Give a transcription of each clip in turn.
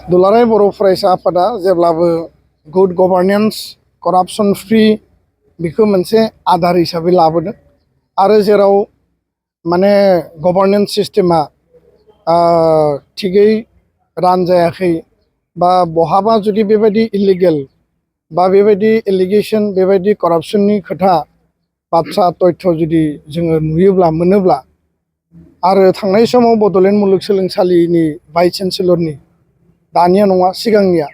दुलाराय बर' फरायसा आफादा जेब्लाबो गुड गभार्नेन्स करापसन फ्री बेखौ मोनसे आधार हिसाबै लाबोदों आरो जेराव माने गभार्नेन्स सिस्टेमा थिगै रानजायाखै बा बहाबा जुदि बेबायदि इलिगेल बा बेबायदि एलिगेशन बेबायदि करापसननि खोथा बाथ्रा तथ्य जुदि जोङो नुयोब्ला मोनोब्ला आरो थांनाय समाव बड'लेण्ड मुलुगसोलोंसालिनि भाइस चेन्सेलरनि दानिया नङा सिगांनिया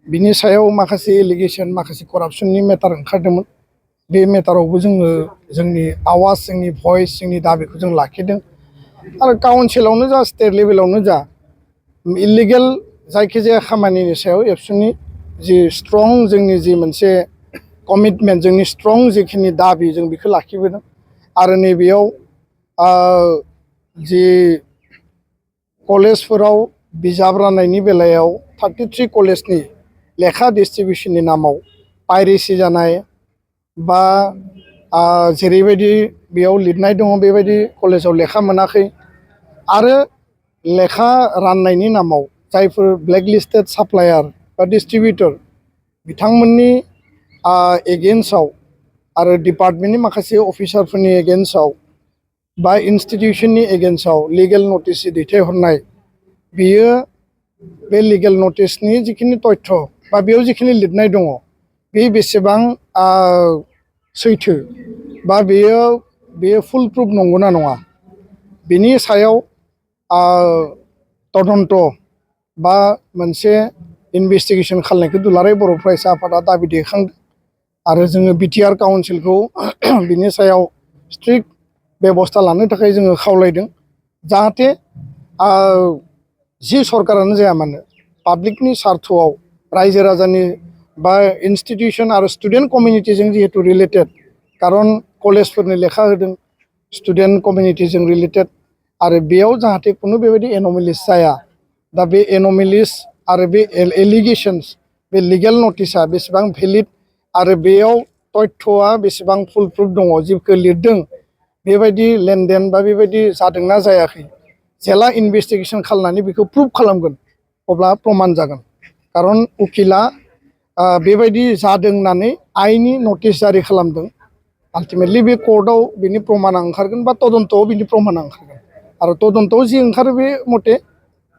बिनि सायाव माखासे एलिगेशन माखासे करापसननि मेटार ओंखारदोंमोन बे मेटारावबो जोङो जोंनि आवाज जोंनि भइस जोंनि दाबिखौ जों लाखिदों आरो काउन्सिलावनो जा स्टेट लेभेलावनो जा इलिगेल जायखिजाया खामानिनि सायाव एबसुनि जि स्ट्रं जोंनि जि मोनसे कमिटमेन्ट जोंनि स्ट्रं जिखिनि दाबि जों बेखौ लाखिबोदों आरो नैबेयाव जि कलेजफोराव बिजाब राननायनि बेलायाव 33 कलेजनि लेखा डिस्ट्रिबिउसननि नामाव पाइरेसि जानाय बा जेरैबायदि बेयाव लिरनाय दङ बेबायदि कलेजाव लेखा मोनाखै आरो लेखा राननायनि नामाव जायफोर ब्लेकलिस्टेड साप्लायार बा डिस्ट्रिबिउटर बिथांमोननि एगेन्स्टआव आरो डिपार्टमेन्टनि माखासे अफिसारफोरनि एगेन्स्टआव बा इन्स्टिटिउसननि एगेन्स्टआव लिगेल नटिस दैथायहरनाय बियो बे लिगेल नटिसनि जिखिनि तथ्य बा बेयाव जिखिनि लिरनाय दङ बे बेसेबां सैथो बा बेयो फुल प्रुफ नंगौना नङा बिनि सायाव तदन्त बा मोनसे इनभेस्टिगेशन खालामनायखौ दुलाराय बर' फरायसा आफादा दाबि दैखांदों आरो जोङो बिटिआर काउन्सिलखौ बिनि सायाव स्ट्रिक्ट बेबस्था लानो थाखाय जोङो खावलायदों जाहाथे जि सरकारानो जाया मानो पाब्लिकनि सार्थआव रायजो राजानि बा इन्स्टिटिउसन आरो स्टुडेन्ट कमिउनिटिजों जिहेतु रिलेटेड कारन कलेजफोरनि लेखा होदों स्टुडेन्ट कमिउनिटिजों रिलेटेड आरो बेयाव जाहाथे खुनु बेबायदि एन'मेलिस जाया दा बे एन'मेलिस आरो बे एलिगेशन्स बे लिगेल नटिसा बेसेबां भेलिड आरो बेयाव तथ्यआ बेसेबां फुल प्रुफ दङ जिखौ लिरदों बेबायदि लेनदेन बा बेबायदि जादोंना जायाखै जेला इनभेस्टिगेशन खालामनानै बेखौ प्रुफ खालामगोन अब्ला प्रमान जागोन कारन उकिला बेबायदि जादों होननानै आइननि नटिस जारि खालामदों आल्टिमेटलि बे कर्टआव बिनि प्रमाना ओंखारगोन बा तदन्तआव बिनि प्रमाना ओंखारगोन आरो तदन्तआव जि ओंखारो बे मथे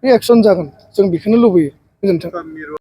बे एक्सन जागोन जों बेखौनो लुबैयो गोजोन्थों।